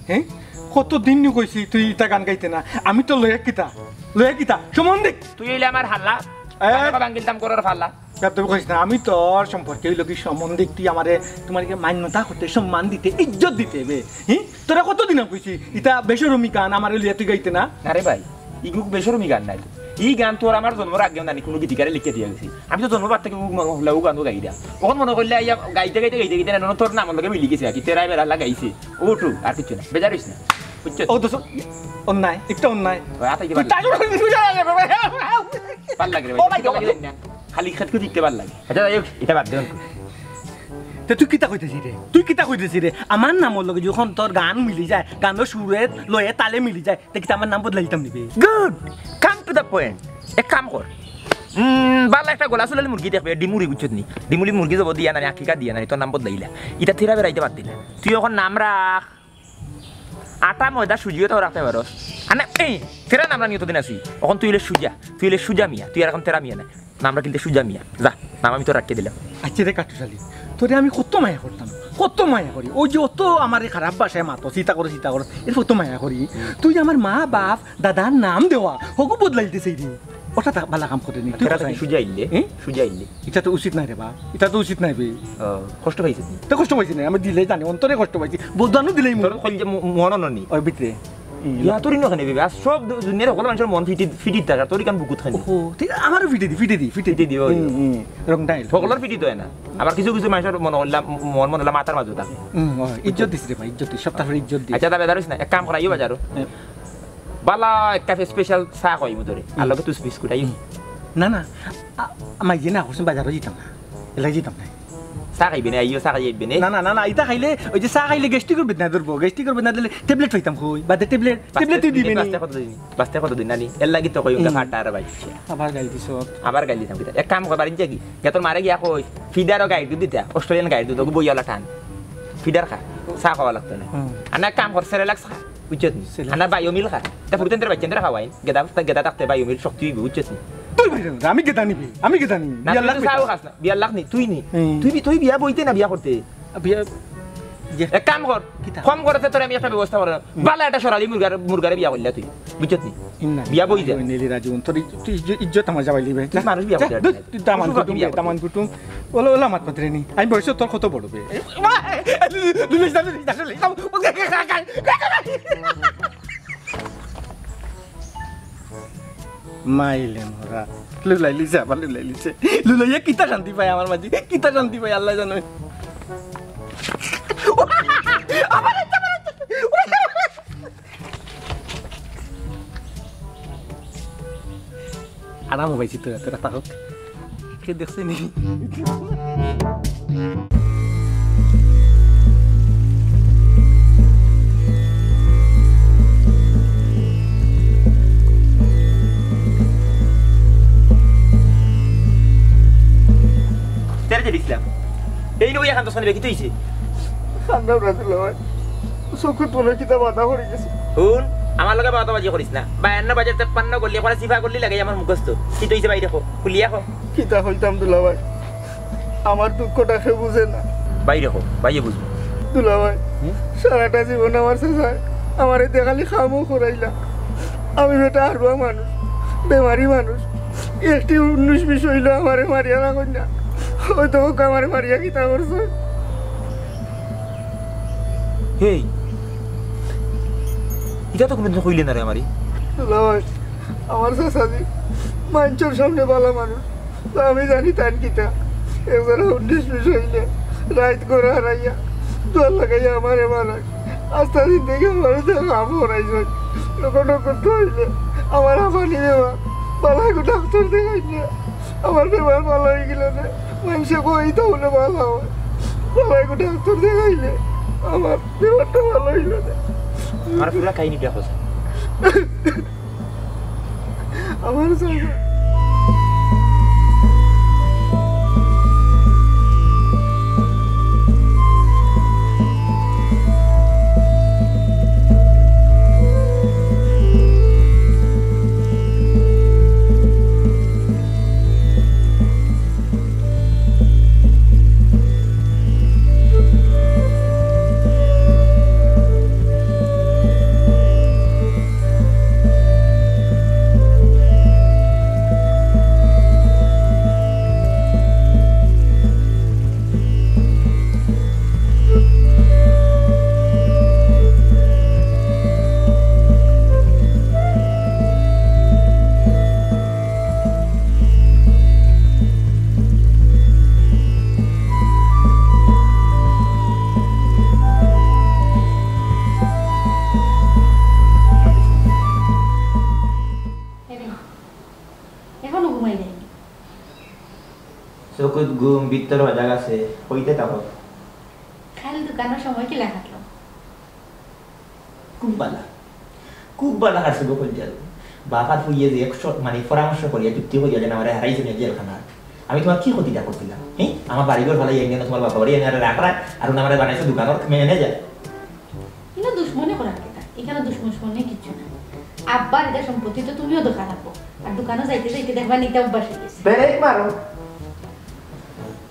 হ্যাঁ? কত দিন নু কইছি তুই ইতা গান গাইতে না। আমি তো লয়ে কিতা, লয়ে কিতা? সম্মান দিক। তুই অইলে আমার হাল্লা, এ? আমি বাঙ্গিলতাম করার ফাল্লা। বেয়াদবি করিস না, আমি তোর সম্পর্কে অইলো কি সম্মান দিক, তুই আমারে, তোমার কি মান্যতা করতে, সম্মান দিতে, ইজ্জত দিতে বে। হ্যাঁ? তোরা কত দিন কইছি, ইতা বেশরমি গান আমার লইয়া তুই গাইতে না? না রে ভাই, ইগু বেশরমি গান নায়। ই গান তো আমার জন্মর আগেও নানি কোনো গীতিকারে লিখিয়া দিয়া গেছে। আমি তো জন্মর বাদ থাকি উ গ-, উ গান গাই দিয়া। অখন মনো করলে আইয়া গাইতে গাইতে গাইতে গাইতে না, তোর নামর লগে মিলি গেছে আর কি। তেরায় বেড়া লাগাইছে। ও টু, আর কিচ্ছু না। বেজার অইস না। বুঝছো? ও দোস্ত, অন্যায়, একটা অন্যায়। ওই আতাই কি তুই ভালো? তাজুল করিস, তুই যা, যা, যা, যা। ভালো লাগে রে ভাই। ও ভাই, ভালো লাগে না। খালি খেত খেত দিতে ভালো লাগে। আচ্ছা, যাই হোক, এটা বাদ দে। তে তুই কিতা কইতেছি রে? তুই কিতা কইতেছি রে? আমার নামর লগে যখন তোর গান মিলি যায়, গানর সুরে লয়ে তালে মিলি যায়, তে কিতা আমার নাম বদলাই দিতাম নিবে? Good, come to the point. এক কাম কর। উম, বালা একটা গলা চুলালি মুরগি দেখবে, ডিমুরি বুঝছত নি? ডিমুরি মুরগি জব দিয়া নানি, আকিকা দিয়া নানি, তোর নাম বদলাইলা। ইটা তেরায় বেড়াইতে বাদ দিলা। তুই অখন নাম রাখ। আটা, ময়দা, সুজিও তো রাখতে পারস। আনে, এই, তেরায় নাম রাখনি অতদিন আছি। অখন তুই অইলে সুজা, তুই অইলে সুজা মিয়া, তুই আর অখন তেরা মিয়া না। নাম রাখিলতে সুজা মিয়া। যা, নাম আমি তোর রাখিয়া দিলাম। আচ্ছা রে কাট্টুশালী, তোরে আমি কত মায়া করতাম, কত মায়া করি। ওই যে অত আমারে খারাপ ভাষায় মাতো, চিতা করো, চিতা করো, এর কত মায়া করি। তুই আমার মা, বাপ, দাদার নাম দেওয়া, হগু বদলাইলতে চাইরে। ওটা তা বালা কাম করে নি। তুই তেরা কোথায়? সুজা আইলে, হ্যাঁ? সুজা আইলে। ইটা তো উচিত নায় রে বাপ, ইটা তো উচিত নায় বে। ও, কষ্ট পাইছে নি? তো কষ্ট পাইছি না, আমি দিলে জানি, অন্তরে কষ্ট পাইছি। বদলানো দিলেই মন। তোর কইলে যে ম-, মন অননি। ওই ভিতরে। ইয়া তোর ইনো খানে বে, আর সব দু-, দুনিয়ার সকল মানুষের মন ফিটি, ফিটি থাকে, আর তোর ইখান বুকুত খানে। ও, ঠিক আছে, আমারও ফিটি দি, ফিটি দি, ফিটি দি। ফিটি দি, ওই। হুম, হুম, রং ডাইল। সকলের ফিটি তো হয় না। আবার কিছু কিছু মানুষের মন হইলা, মন মন হইলা মাথার মাঝে থাকে। হুম, ওই, ইজ্জত দিস রে ভাই, ইজ্জত দিস, সপ্তাহ ভরে ইজ্জত দিস। আচ্ছা, তা বেজার অইস না, এক কাম কর, আইও বাজারো। হ্যাঁ। বালা এক কাপ special চা খাওয়াইমু তোরে। আর লগে তুস বিস্কুট আইও। না, না, আ-, আমার ইয়ে না, করছেন বাজারো যাইতাম না। এলা যাইতাম না। চা খাইবে না, আইও চা খাইবে না। না, না, না, না, ইতা খাইলে, ওই যে চা খাইলে গ্যাস্ট্রিকর বেদনা ধরবো, গ্যাস্ট্রিকর বেদনা ধরলে ট্যাবলেট পাইতাম কই, বাদে ট্যাবলেট, ট্যাবলেট তুই দিবে নি। বাঁচতে কতদিন? বাঁচতে কতদিন নানি? এর লাগি তো কই, উনকা হুম। ফাটা আর ভাই। আবার গাইল দিছ। আবার গাইল দিতাম কিতা? এক কাম কর, বাড়িত যা গি। গিয়া তোর মারে গিয়া কই, ফিডারও গাইর দুধ দিতা, অস্ট্রেলিয়ান গাইর দুধ, ওগু বইয়ালা টান। ফিডার খা, চা খাওয়া লাগতো না। হুম। আর না, এক কাম কর, সেরেলাক্স খা। বুঝছত নি? ছেলে। আর না, বায়োমিল খা। তা ফুরুতেন্দ্র বাচ্চান্দ্র খাওয়াইন। গেদা, তা গেদা থাকতে বায়োমিল শক্তি হইবে, বুঝছত নি? তুই ভাই রে, আমি গেদা নিবি, আমি গেদা নিবি। না, বিয়ার তুই তো লাগবে চাও তো। খাস না, বিয়ার লাগ নি, তুই নি। হুম। তুই বি-, তুই বিয়া বইতে না বিয়া করতে। বিয়া, ইয়ে। এক কাম কর, কিতা? কম খরচে তোরে আমি একটা ব্যবস্থা করে দিলাম। হুম। বালা একটা সরালি মুরগার, মুরগারে বিয়া করলে তুই, বুঝছত নি? ইন্না বিয়া বই দে। লিল্লাহি ওয়া ইন্না ইলাইহি রাজিউন। তোর ইজ-, তুই ইজ-, ইজ্জত আমার যাবাই লিবে। তুই মানুষ বিয়া যা, করতে দূর, পারবি না। তুই দামান পশু পাখি কুটুম বিয়া বে, করতে দামান পারবি। কুটুম। ওলা, ওলা মাত মাতরে নি। আমি বয়স তোর কত বড় বে? মাইলে মরা। লুলাইলিছে, আবার লুলাইলিছে। লুলাইয়া কিতা শান্তি পায় আমার মাঝে? কিতা শান্তি পায় আল্লায় জানে। আমি পাইছি তোরা, তোরা থাকো। কে দেখছে নি? তেরে যে দিছিলাম। এই নবী এখন তো শুনবে, কি তুইছে? খান্দাও রাতুল্লাহ ভাই। চকুত মনে কিতা বাধা পড়ি গেছে। হুন, আমার লগে বাদাবাজি করিস না। বায়ান্ন বাজার তেপ্পান্ন গল্লি করে সিফা গল্লি লাগাই আমার মুখস্থ। কি তুইছে বাইরে খো, খুলিয়া খো। কিতা কইতাম দুলা ভাই, আমার দুঃখটা কেউ বুঝে না। বাইরে খো, বাইরে বুঝবো। দুলা ভাই, হুম? সারাটা জীবন আমার চাচায় আমারে দেখালি খামো করাইলা। আমি বেটা হারুয়া মানুষ, বেমারি মানুষ। একটি উনিশ বিশ অইলো আমারে মারিয়া রাখইন না। হয়তো হোক আমারে মারিয়া কিতা করছে। হেই, ইটা তো কোনোদিন কইলে না রে আমারে। দুলা ভাই, আমার চাচাজি মাইনষর সামনে বালা মানুষ। তো আমি জানি তান কিতা। একজনে উনিশ বিশ অইলে রাইত ঘর হারাইয়া দোয়ার লাগাইয়া আমারে মারায়। আস্তা দিন থেকে আমারে তো কাম করাইছে। লক্ষ লক্ষ তো অইলে আমার আবার নিবে মা। বালা করে ডাক্তার দেখাইলে আমার বেমার ভালা অই গেল না। মাইনষে কই তাহলে বালা অয়। বালা করে ডাক্তার দেখাইলে আমার বেমারটা ভালা অইল না। আমার পুরা কাহিনীটা কথা। আমার জায়গা। এখনো ঘুমাই নাই। চকুত ঘুম, ভিতর হজাগ আছে, কইতে থাকো। কাইল দোকানর সময় কিলা কাটলো? খুব বালা, খুব বালা কাটছে গো কইজাল। বাপ আর ফুইয়ে যে একশো, মানে, পরামর্শ করিয়া, যুক্তি করিয়া যেন আমারে হারাইছে না জেলখানা। আমি তোমার কি ক্ষতিটা করছিলাম? হ্যাঁ, আমার বাড়ি ঘর ফালাই এনে তোমার বাপর বাড়ি এনে রাখরা, আর উনি আমারে বানাইছে দোকানর ম্যানেজার। ইনো দুশমনি করার কিতা? ইখানো দুশমনি কিচ্ছু নাই। আব্বার ইটা সম্পত্তি তো তুমিও দেখা লাগবো। আর দোকানো যাইতে যাইতে দেখবা নিতে অভ্যাস অই গেছে। ব্রেক মারো।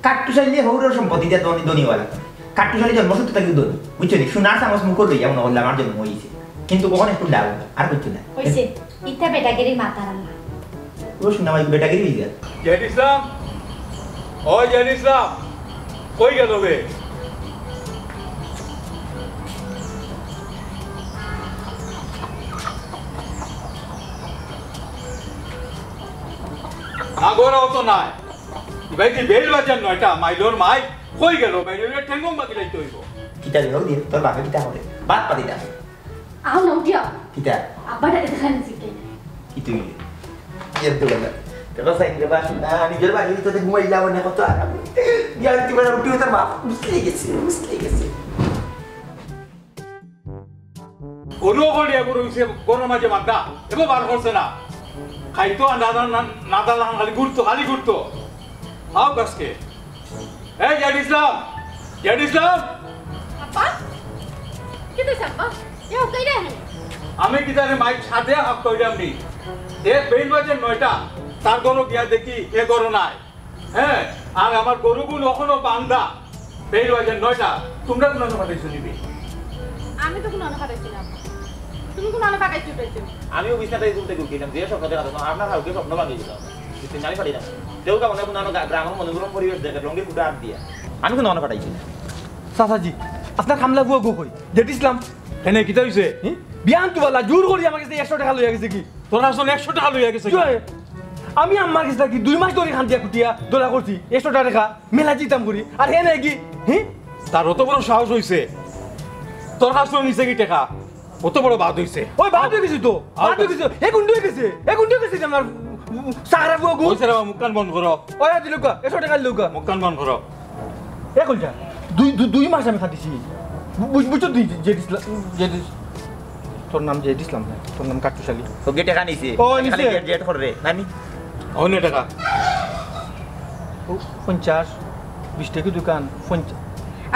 কাট্টুশালী হউরর সম্পত্তি দিয়া ধনী, ধনী অওয়া লাগতো। কাট্টুশালী জন্মসূত্র থাকি ধনী। বুঝছো নি? সোনার চামচ মুখো লইয়া মনে করলে আমার জন্ম অইছে। কিন্তু কখন একটু ডাউন, আর কিচ্ছু না। অইছে। ইতা বেটাগিরি মাতার না। ও সোনা ভাই, বেটাগিরি অই যায়। জেড ইসলাম, ও জেড ইসলাম, কই গেল বে? না, ঘরো তো নাই। ইবায় কি বেইল বাজার নয়টা, মাইলর মাইল, কই গেল? মাইলরে ঠেঙ্গো বাকি লাইতে অইব। কিতা রে, ও দিয়ে, তোর বাপে কিতা করে? বাদ পাতি দা। আও না, উঠিয়া। কিতা? আব্বাটারে দেখা নিছি কে? কি তুই? কি আর দোকান? তোর সাইকেল বাস না, নিজের বাড়ি তো ঘুমাইলাম না, কত আরাম। ইয়ার তুই বেলা উঠি তোর বাপ মুসলি গেছে, মুসলি গেছে। গরু করিয়া গরু হইছে, গরুর মাঝে বান্ধা, এবার বার করছে না। খাইতো আর না, না, না, না, খালি ঘুরতো, খালি ঘুরতো। আও গাছকে। এই জেড ইসলাম, জেড ইসলাম। আব্বা? কিতা অইছে আব্বা? এ, ও কইরা আহেন? আমি কিতা রে মাইক সাথে হাত কইরাম নি। এ বেইল বাজে নয়টা, তার ঘরো গিয়া দেখি, এ ঘরো নাই। হ্যাঁ, আর আমার গরুগুন অখনো বান্ধা। বেইল বাজে নয়টা, তুমরা কুনানো পাঠাইছো নি বে? আমি তো কুনানো পাঠাইছি না। তুমি কুনানো পাঠাইছো, পাঠাইছো? আমিও বিছনাটাই তুলতে তুলছিলাম, যে স্বপ্ন দেখা দেখো, আপনার হাউকে স্বপ্ন ভাঙি দিলাম। কিন্তু আমি পারি না। কেউ কেমন এখন আমার গ্রা-, গ্রামের মনোরম পরিবেশ দেখে, লঙ্গির কুটা হাত দিয়া। আমি কুনানো পাঠাইছি না। চাচাজি, আপনার কামলা বুয়া গো কই? জেড ইসলাম। এনে কিতা অইছে? হুম? বিয়ান তো বালা, জোর করি আমার গেছে একশো টেকা লইয়া গেছে কি? তোর আসলে একশো টেকা লইয়া গেছে কি? কি হয়? আমি আম্মার গেছে কি দুই মাস ধরি কান্দিয়া কুটিয়া দলা করছি, একশো টেকা মেলা দিতাম করি, আর হে নাই কি? হি? তার অত বড় সাহস অইছে, তোর কাছ থেকে নিছে কি টেকা? অত বড় বাদ অইছে। ওই বাদ অই গেছে তো, বাদ অই গেছে। এ গুন্ডা অই গেছে, এ গুন্ডা অই গেছে যে আমার সারা বুয়া গু। ওই সারা মুখ কান বন্ধ করো। ওই দিলুকা, এশো টেকা দিলুকা। মুখ কান বন্ধ করো। এ কইটা, দুই, দুই, দুই মাস আমি খাটিছি। বুঝ-, বুঝছো তুই, জেড ইসলাম, জেড ইস-, তোর নাম জেড ইসলাম না, তোর নাম কাট্টুশালী। ও গেটে খানিছে। ও, এখানে নিছে। গেট, গেট করে রে, নানি। অন্য টাকা। ও, পঞ্চাশ, বিশ টাকা দোকান, পঞ্চাশ।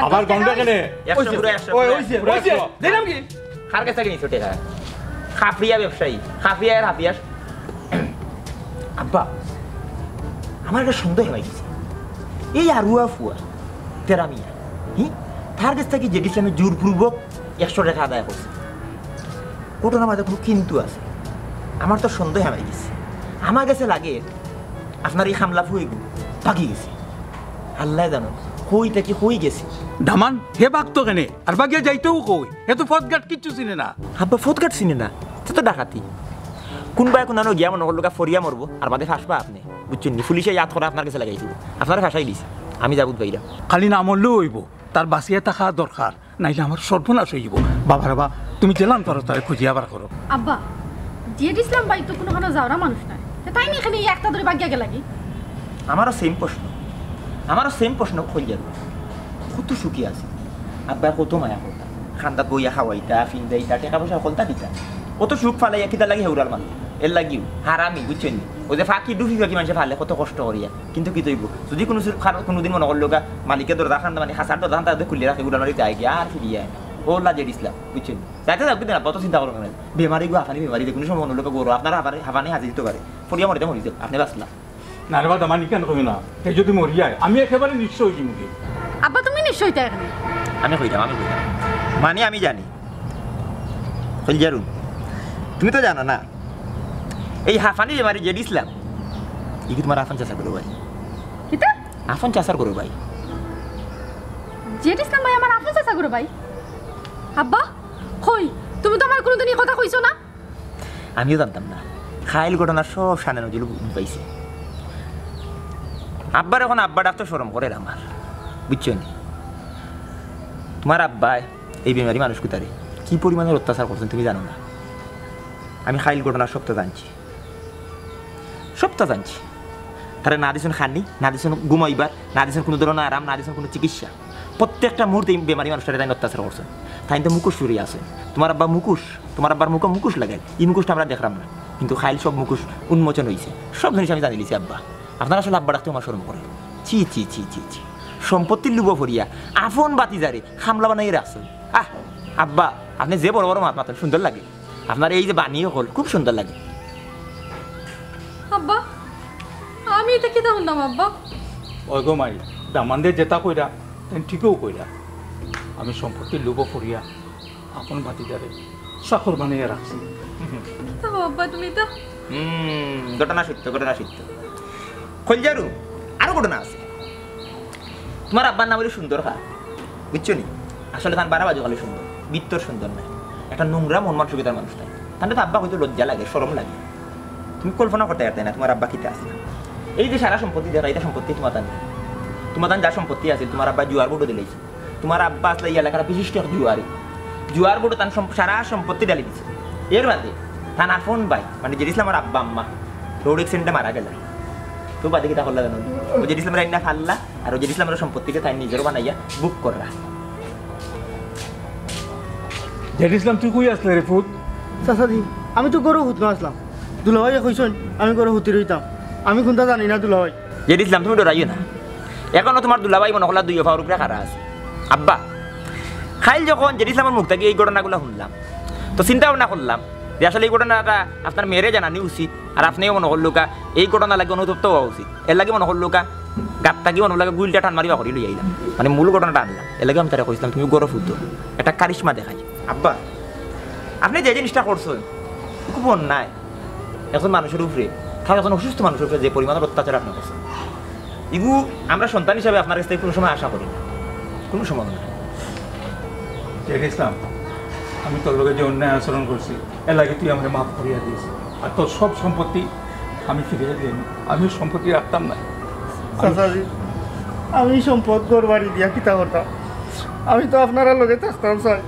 আবার গন্ডা কেনে? একশো, ওইছে, পুরো একশো, ওই, পুরো ওইছে, একশো। পুরো ওইছে। একশো। দিলাম কি? কার কাছ থাকি নিছো টেকা? খাফিয়া ব্যবসায়ী, খাফিয়া আর হাফিয়া। আব্বা, আমার একটা সন্দেহ হয়ে গেছে। এই আরুয়া ফুয়া, তেরা মিয়া, হি? তার কাছ থাকি জেড ইসলামে জোরপূর্বক একশো টেকা আদায় করছে। ঘটনার মাঝে কোনো কিন্তু আছে। আমার তো সন্দেহ হয়ে গেছে। আমার কাছে লাগে আপনার এই খামলা ফুয়েগু ভাগি গেছে। আল্লাহ জানো, কই থাকি কই গেছে। দামান, হে বাঘ তো কেনে? আর বাগিয়া যাইতেও কই? হে তো ফতঘাট কিচ্ছু চিনে না। আব্বা ফতঘাট চিনে না? সে তো ডাকাতি। কোন বায় কোনানো গিয়া মনে করলো গা ফরিয়া মরবো, আর বাদে ফাঁসবা আপনি। বুঝছেন নি? পুলিশে ইয়াদ করে আপনার কাছে লাগাই দিব। আপনারা ফাঁসাই দিছে। আমি যাবুত বাইরা। খালি না মরলেও হইব, তার বাঁচিয়া থাকা দরকার, নাইলে আমার সর্বনাশ হইব। বাবা রে বা, তুমি যেলান পারো তারে খুঁজিয়া বার করো। আব্বা, জেড ইসলাম ভাই তো কোনো খানো যাওরা মানুষ নাই। তে তাইন এখানে এই একটা ধরে বাগিয়া গেলা কি? আমারও সেম প্রশ্ন, আমারও সেম প্রশ্ন কইলেন। কত সুখী আছে, আব্বা কত মায়া করতা, খান্দাত বইয়া খাওয়াইতা, ফিন্দাইতা, টাকা পয়সা হকলতা দিতা, কত সুখ ফালাইয়া কিতা লাগি হেউরাল মানুষ, এর লাগিও হারামি, বুঝছেন নি? ওই যে ফাঁকি ডুফি ফাঁকি মানুষে ফালে কত কষ্ট করিয়া, কিন্তু কি তৈব, যদি কোনো সু-, খান-, কোনোদিন মনে করলো গা মালিকের দরজা খান, মানে খাসার দরজা খান, তাদের খুলিয়া রাখে, উড়ানো দিতে আয় গিয়া আর ফিরিয়া আয়। ও লা জেড ইসলাম, বুঝছেন নি? যাইতে যাক দিন, আব্বা তো চিন্তা করবেন না। বেমারি গো, হাফানি বেমারি, যে কোনো সময় মনে হলো গা গরু, আপনারা হাফানি, হাফানি হাজির দিতে পারে, ফরিয়া মরিতে মরিতে, আপনি বাঁচলা। না রে বা, দামান ইখান কইও না। হে যদি মরি যায়, আমি একেবারে নিঃস্ব হয়ে যাবো। আব্বা, তুমি নিঃস্ব হইতা এখানে? আমি কইতাম, আমি কইতাম। মানে আমি জানি। কইলজারু, তুমি তো জানো না। এই হাফানি বেমারি জেড ইসলাম, ই কি তোমার আফন চাচা করো ভাই? কিতা? আফন চাচার করো ভাই। জেড ইসলাম ভাই আমার আফন চাচা করো ভাই? আব্বা, কই? তুমি তো আমার কোনোদিন এই কথা কইছো না। আমিও জানতাম না। খাইল ঘটনা সব সানে নজরুল বুঝ পাইছে। আব্বার এখন আব্বা ডাকতে শরম করে আমার, বুঝছো নি? তোমার আব্বায় এই বেমারি মানুষ কুতারে কি পরিমাণের অত্যাচার করছেন তুমি জানো না। আমি খাইল ঘটনা সবটা জানছি, সবটা জানছি। তারে না দিছেন খানি, না দিছেন ঘুমাইবার, না দিছেন কোনো ধরনের আরাম, না দিছেন কোনো চিকিৎসা। প্রত্যেকটা মুহূর্তে এই বেমারি মানুষটারে তাই অত্যাচার করছেন। তাই তো মুখোশ ফিরিয়ে আছে। তোমার আব্বা মুখোশ, তোমার আব্বার মুখে মুখোশ লাগাইল, এই মুখোশটা আমরা দেখলাম না, কিন্তু খাইল সব মুখোশ উন্মোচন হয়েছে। সব জিনিস আমি জানি লিছি আব্বা। আপনারা আসলে আব্বা ডাকতে আমার শরম করে। ছি ছি ছি ছি ছি। সম্পত্তির লোভ ফরিয়া আফন বাতিজারে খামলা বানাই রাখছেন। আহ, আব্বা, আপনি যে বড় বড় মাত মাতেন সুন্দর লাগে। আপনার এই যে বাণী হল খুব সুন্দর লাগে। আব্বা, আমি এটা কিতা শুনলাম আব্বা? ওই গো মাই, দামান্দে যেটা কইরা, তেন ঠিকও কইরা। আমি সম্পত্তির লোভ ফরিয়া আফন বাতিজারে চাকর বানাইয়া রাখছি। কিতা আব্বা তুমি তো হুম, ঘটনা সত্য, ঘটনা সত্য। কইলজারু, আরো ঘটনা আছে। তোমার আব্বার নাম হইল সুন্দর খা, বুঝছো নি? আসলে তান বারা বাজু খালি সুন্দর, ভিতর সুন্দর নাই। একটা নোংরা মন মানসিকতার মানুষ তাই। তাহলে তো আব্বা হয়তো লজ্জা লাগে, শরম লাগে। তুমি কল্পনা করতে পারতে না তোমার আব্বা কিতা আছে। এই যে সারা সম্পত্তি দেখা, এটা সম্পত্তি তোমার তান। তোমার তান যা সম্পত্তি আছে, তোমার আব্বা জুয়ার বোর্ডও দিলাইছে। তোমার আব্বা আসলে এই এলাকার বিশিষ্ট এক জুয়ারি। জুয়ার বোর্ডও তান সম-, সারা সম্পত্তি ডালি দিছে। এর বাদে তান আফন ভাই, মানে জেড ইসলামর আব্বা আম্মা, রোড অ্যাক্সিডেন্টে মারা গেল। তো বাদে কিতা করলা জানো? ও জেড ইসলামর আইনা ফাল্লা, আর ও জেড ইসলামর সম্পত্তিকে তাই নিজের বানাইয়া বুক করলা। জেড ইসলাম, তুই কই আসলে রে পুত? চাচাজি, আমি তো গরু হুতনো আসলাম। দুলাভাই কইছইন আমি গরু হুতি রইতাম। আমি কোনটা জানি না দুলাভাই। জেড ইসলাম, তুমি ডরাইও না। এখনো তোমার দুলাভাই মনে করলা দুই পাওর উপরে খাড়া আছে। আব্বা, খাইল যখন জেড ইসলামর মুখ থাকি এই ঘটনাগুলা শুনলাম, তো চিন্তা ভাবনা করলাম যে আসলে এই ঘটনাটা আপনার মেয়েরে জানানি উচিত, আর আপনিও মনে করলুকা এই ঘটনা লাগি অনুতপ্ত হওয়া উচিত। এর লাগি মনে করলুকা গাত থাকি মনে করলুকা গুইলটা টান মারিবা করি লই আইলাম, মানে মূল ঘটনাটা আনলাম। এর লাগি আমি তারে কইছিলাম, তুমি গরু হুতো, একটা কারিশমা দেখাই। আব্বা, আপনি যে জিনিসটা করছেন খুব অন্যায়। একজন মানুষের উপরে, তাও একজন অসুস্থ মানুষের উপরে যে পরিমাণের অত্যাচার আপনি করছেন, ইগু আমরা সন্তান হিসাবে আপনার কাছ থেকে কোনো সময় আশা করি না, কোনো সময় না। জেড ইসলাম, আমি তোর লগে যে অন্যায় আচরণ করছি, এর লাগি তুই আমারে মাফ করিয়া দিস। আর তোর সব সম্পত্তি আমি ফিরিয়ে দিই। আমি সম্পত্তি রাখতাম না। চাচাজি, আমি সম্পদ ঘর বাড়ি দিয়া কিতা করতাম? আমি তো আপনারার লগে থাকতাম চাই,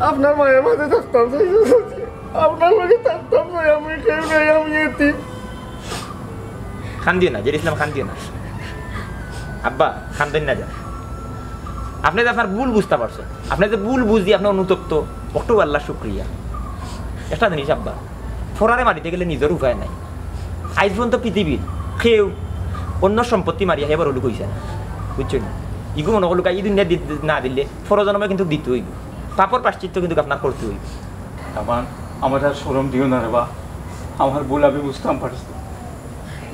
আপনার মায়ের মাঝে থাকতাম চাই চাচাজি। আপনার লগে থাকতাম চাই, আমি কেউ নাই, আমি এতিম। কান্দিও না, জেড ইসলাম, কান্দিও না। আব্বা, কান্দইন না যান। আপনে যে আপনার ভুল বুঝতা পারছইন, আপনে যে ভুল বুঝি আপনার অনুতপ্ত, অকটাউ আল্লার শুকরিয়া। একটা জিনিস আব্বা, ফরারে মারিতে গেলে নিজর উপায় নাই। আইজ পর্যন্ত পৃথিবীর কেউ অন্যর সম্পত্তি মারিয়া হে বড় লোক অইছে না, বুঝছইন নি? ইগু মনো করলুকা ই দুনিয়াত দি-, না দিলে পরজনমে কিন্তু দিতে অইবো। পাপর প্রায়শ্চিত্ত কিন্তু আপনার করতে অইবো। দামান, আমারে আর শরম দিও না রে বা, আমার ভুল আমি বুঝতাম পারছি।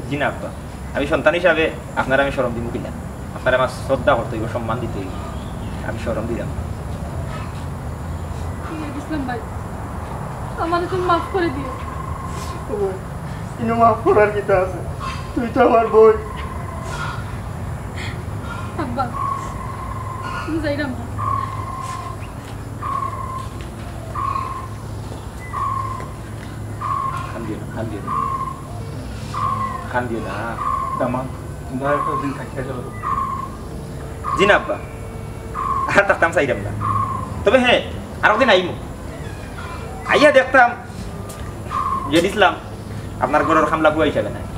জি না আব্বা, আমি সন্তান হিসাবে আপনারে আমি শরম দিমু কিলা? আপনারে আমার শ্রদ্ধা করতে অইবো, সম্মান দিতে অইবো, আমি শরম দিতাম না। ইসলাম ভাই, আমারে তুমি মাফ করি দিও। ও, ইনো মাফ করার কিতা আছে? তুই তো আমার বোন। আব্বা, আমি যাইরাম না। কান্দিও না, কান্দিও না। কান্দিও না। দামান, তোমরা একটা দিন থাকিয়া যাও। জি না আব্বা, আর থাকতাম চাইরাম না। তবে হ্যাঁ, আরক দিন আইমু। আইয়া দেখতাম, জেড ইসলাম আপনার ঘরর কামলা পুয়া হিসাবে নায়,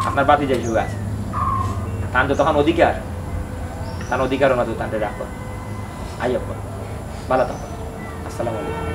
আপনার ভাতিজা হিসাবে আছে। তান যতখান অধিকার, তান অধিকার অনাদে তানরে রাখো। আই আব্বা, ভালা থাকো। আসসালামু আলাইকুম।